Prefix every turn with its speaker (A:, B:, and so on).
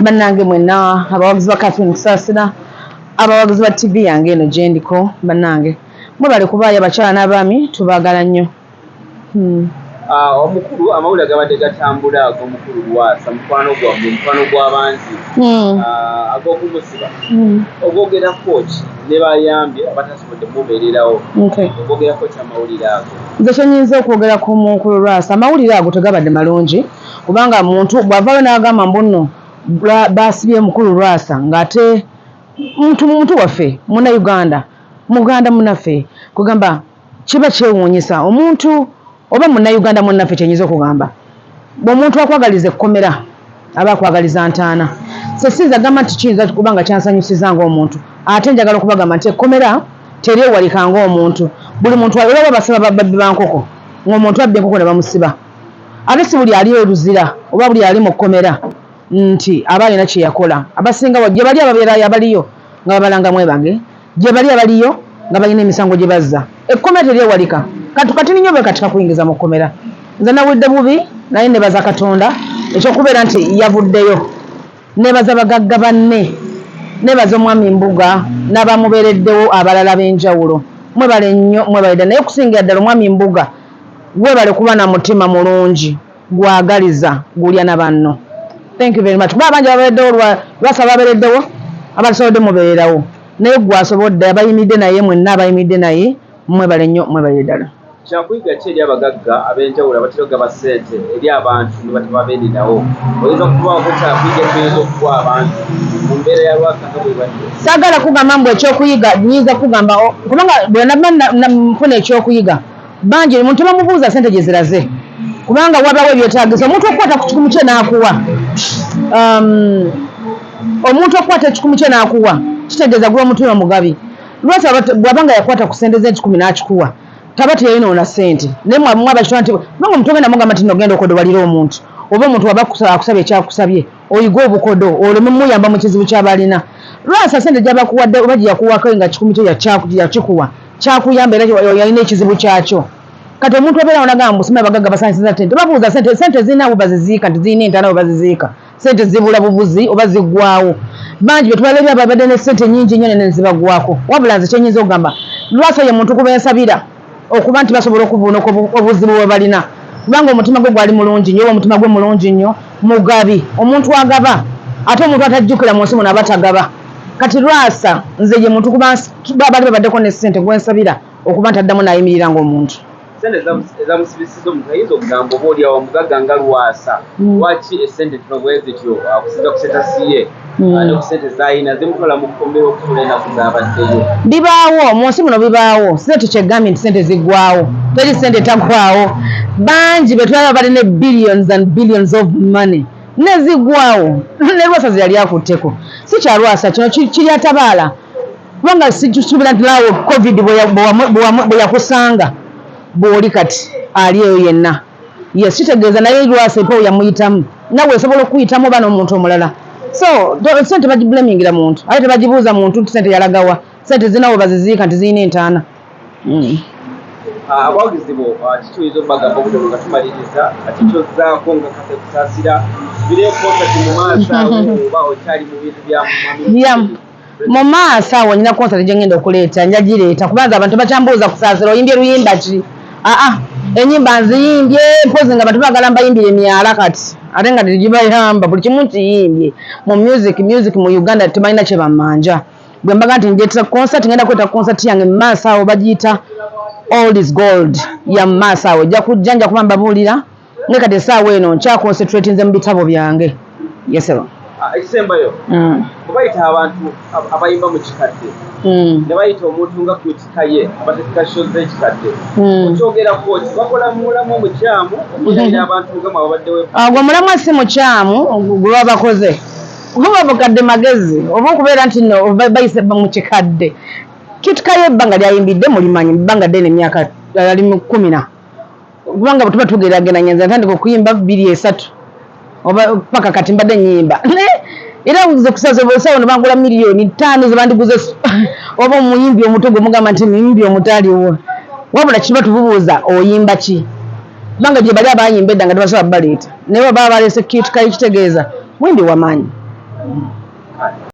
A: Bannange mwenna abawagizi ba Catherine Kusaasira, abawagizi ba TV yange eno gyendiko, bannange mwebale kubaayo, abakyala n'abaami tubaagala nnyo.
B: Ah, omukulu, amawulire gabadde gatambula ag'omukulu Lwasa, mukwano gwammwe, mukwano gw'abangi, ag'okumusiba, ogwogerako ki ne bayambye abatasobodde mubeererawo? Ogwogerako ki amawulire ago?
A: Nze kyenyinza okwogera ku mukulu Lwasa, amawulire ago tegabadde malungi, kubanga muntu bw'avaayo n'agamba mbu nno basibye mukulu Lwasa, ng'ate muntu waffe, Munnayuganda, Muganda munnaffe, kugamba kiba kyewuunyisa omuntu oba Munnayuganda munnaffe. Kyenyinza okugamba, bw'omuntu akwagaliza ekkomera aba akwagaliza ntaana. So siyinza gamba nti kiyinza kuba nga kyansanyusiza ng'omuntu, ate njagala okubagamba nti ekkomera teryewalika ng'omuntu. Buli muntu olaba basiba babbi ba nkoko, ng'omuntu abba enkoko ne bamusiba, ate si buli ali oluzira oba buli ali mu kkomera nti aba alina kye yakola. Abasinga gye bali ababeerayo abaliyo nga babalanga mwebage, gye bali abaliyo nga balina emisango gye bazza. Ekkomera teryewalika katu katini nnyo bwe kati kakuyingiza mu kkomera. Nze nawulidde bubi, naye nebaza Katonda ekyokubeera nti yavuddeyo. Nebaza bagagga banne, nebaza omwami Mbuga n'abamubeereddewo abalala b'enjawulo. Mwebale nnyo, mwebale ddala, naye okusingira ddala omwami Mbuga, webale kuba na mutima mulungi gwagaliza gulya na banno. Thank you very much, kuba abangi ababeereddewo Lwasa babeereddewo abatasobodde mubeererawo, naye gwe asobodde, abayimiridde naye, mwenna abayimiridde naye, mwebale nnyo, mwebale ddala.
B: Kyakuyiga ki eri abagagga ab'enjawulo abatera okugaba ssente eri abantu ne batababeererawo? Oyinza okubaako kyakuyiga kyoyinza okuwa abantu mu mbeera ya Lwasa nga bwebadde?
A: Saagala kugamba mbu ekyokuyiga, nyinza kugamba kubanga bwe naba nfuna ekyokuyiga, bangi omuntu tebamubuuza sente gye ziraze, kubanga wabawo ebyetaagisa omuntu okukwata ku kikumu kye n'akuwa. Omuntu okukwata ekikumu kye n'akuwa kitegeeza gula omutima mugabi. Lwaki bw'aba nga yakwata ku sente z'ekikumi n'akikuwa, taba teyayonoona sente? Naye mwaba bakitwala nti kubanga omuntu ogenda mugamba nti nogenda okodowalira omuntu, oba omuntu waba akusabye ekyakusabye, oyige obukodo oleme muyamba mu kizibu ky'abalina. Lwasa sente gy'abakuwadde oba gye yakuwako nga kikumi kye yakikuwa, kyakuyamba era yalina ekizibu kyakyo. Kati omuntu abeerawo nagamba mbu simanyi abagagga basanyusiza sente, tebabuuza sente. Sente zirina we baziziika, nti zirina entaana we baziziika. Sente zibula bubuzi oba ziggwawo. Bangi betubalabye ababadde ne sente nyingi nnyo nene zibagwako. Wabula nze kyenyinza okugamba, Lwasa ye muntu kubensabira okuba nti basobola okuvuunuka obuzibu bwe balina, kubanga omutima gwe gwali mulungi nnyo, oba omutima gwe mulungi nnyo, mugabi, omuntu agaba, ate omuntu atajjukira mu nsi muno aba tagaba. Kati Lwasa nze ye muntu kuba bali babaddeko ne sente gwensabira okuba nti addamu n'ayimirira ng'omuntu.
B: Sente ezamusibisiza, omuntu ayinza okugamba oba oliawo omugagga nga Lwasa, lwaki esente ntono bwe zityo okusinza ku status ye ne ku sente zayina zimutwala mu kkomera okusula ennaku zabaddeyo?
A: Bibaawo mu nsi muno, bibaawo. Sente kyegambye nti sente ziggwawo, teri sente taggwawo. Bangi betulaba balina billions and billions of money neziggwawo. Ne Lwasa ze yali akutteko si kya Lwasa kino kiri atabaala, kubanga sikisuubira nti naawe COVID bwe yakusanga bw'oli kati ali eyo yenna. Yes, kitegeeza naye Lwasa empewo yamuyitamu, nawe esobola okuyitamu oba n'omuntu omulala. So sente bagiblamingira muntu, ate tebagibuuza muntu nti sente yalagawa. Sente zirina we baziziika, nti zirina entaana.
B: Abawagizi bo, kiki oyinza okubagamba obudde nga tumaliriza? Kati kyozzaako nga kase Kusaasira bire concert mu maaso awo, oba okyali mu bintu bya mwami?
A: Mu maaso awo nyina concert gye ngenda okuleeta, njagireeta, kubanga abantu bakyambuuza, "Kusaasira oyimbye luyimba ki?" Aa, enyimba nziyimbye, mpozi nga abantu baagala mbayimbire emyala kati ate nga tegibayamba. Buli kimu nkiyimbye mu music. Music mu Uganda tebalina kye bamanja. Bwe mbaga nti njeetera concert, ngenda kweta concert yange mu maaso awo, bagiyita Old is Gold, ya mu maaso awo ejja kujja, nja kuba mbabuulira. Naye kati essaawa eno nkyaconcentratinze mu bitabo byange. Yesebo.
B: Ekisembayo, bwe bayita abantu abayimba mu kikadde, ne bayita omuntu nga Qute Kaye, abategeka show z'ekikadde, okyogerako ki? Bakola mulamu omukyamu okuyayira abantu nga mwe ababaddewo?
A: Ogwo mulamwa si mukyamu gwe babakoze, kuba bukadde magezi oba okubeera nti no bayise mu kikadde. Qute Kaye ebbanga lyayimbidde mulimanyi, ebbanga ddene, emyaka ali mu 10 na, kubanga bwe tuba tugeraageranya, nze natandika okuyimba 2003 oba paka kati mbadde nyimba. Naye era nze kusaza obusawo ne bangula 5 miliyoni ze bandiguze oba omuyimbi omuto gwe mugamba nti muyimbi omuto aliwo. Wabula kiba tububuuza, oyimba ki? Kubanga gye bali abayimba edda nga tebasobola baleeta, naye baba baleese Qute Kaye, kitegeeza muyimbi wamaanyi.
B: Kale.